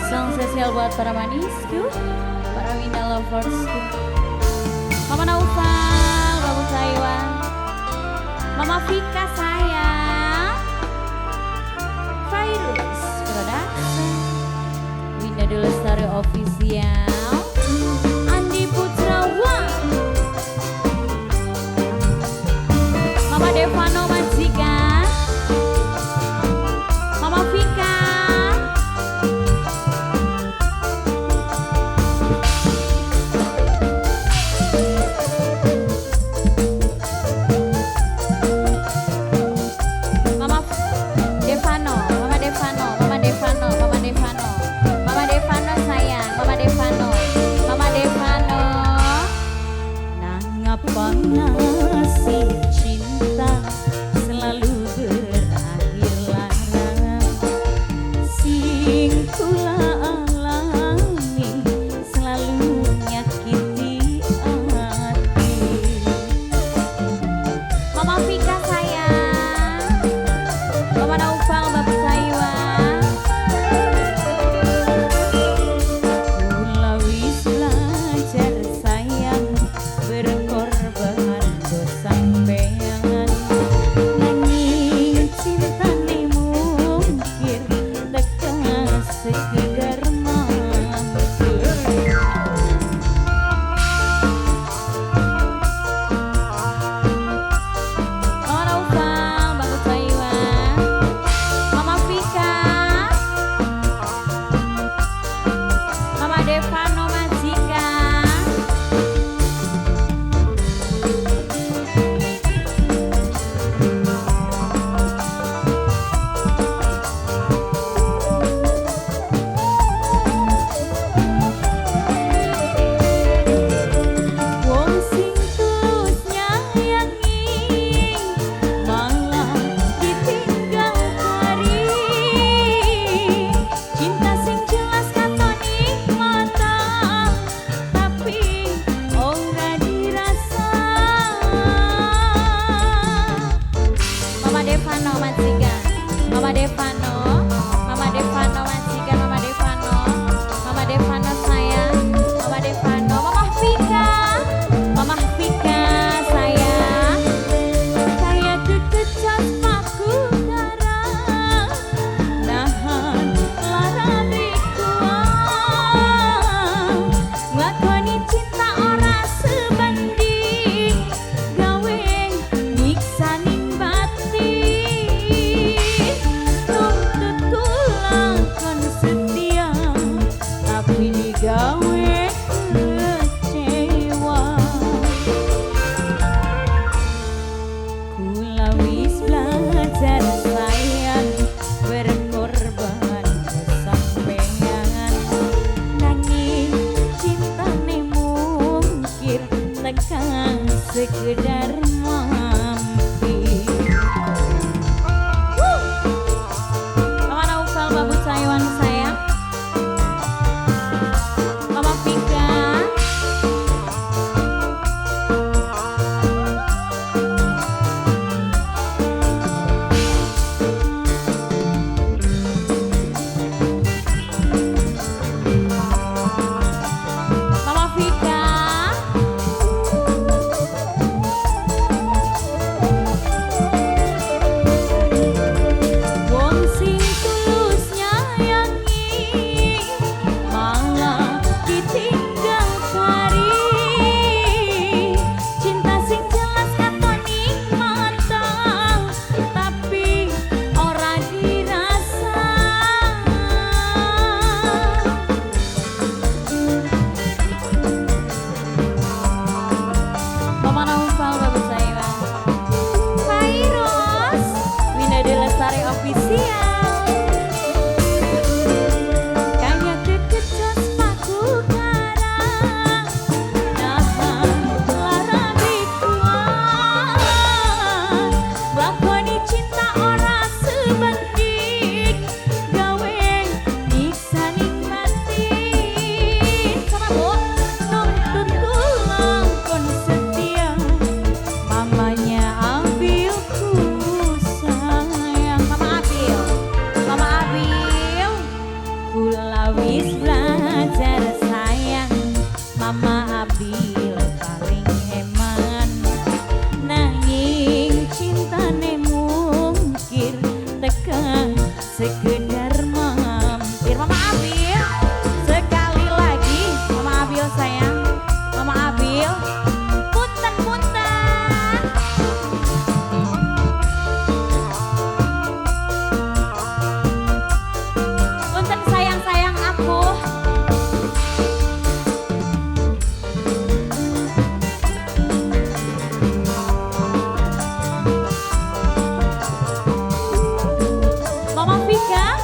Song spesial buat para manisku, para Winda loversku. Mama Naufal, Babu Taiwan, Mama Vika sayang, Virus Production, Winda Lestari Official, Andi Putra One, Mama Devano Majikan, Mama Vika. Mama Devano, Mama Devano, Mama Devano, Mama Devano, Mama Devano sayang, Mama Devano, Mama Devano. Nangapa nasib cinta selalu berakhir lara, sing kula alami selalu nyakiti hati. Mama Vika sayang, Mama Naufal, Bapak Taiwan. Kula wis belajar sayang, berkorban go sampeyan, nanging cintane mungkir tekan sekedar mampir. Mama Naufal, Bapak Taiwan, Mama Vika, Mama Devano Majikan. Wong sing tulus nyayangi malah ditinggal kari, cinta sing jelas katon ing mata tapi ora dirasa. Mama Devano Majikan, Mama Devano, Mama Devano Majikan, Mama Devano, Mama Devano sayang, Mama Devano, Mama Vika, Mama Vika sayang. Kayak kekecas paku darah, nahan lara kuat, nglakoni cinta ora sebanding, gawe nyiksa ning batin. Tumpang suka sekedar mampir. Mama Abil, sekali lagi Mama Abil sayang, Mama Abil, punten punten. Punten sayang-sayang aku. Mama Vika,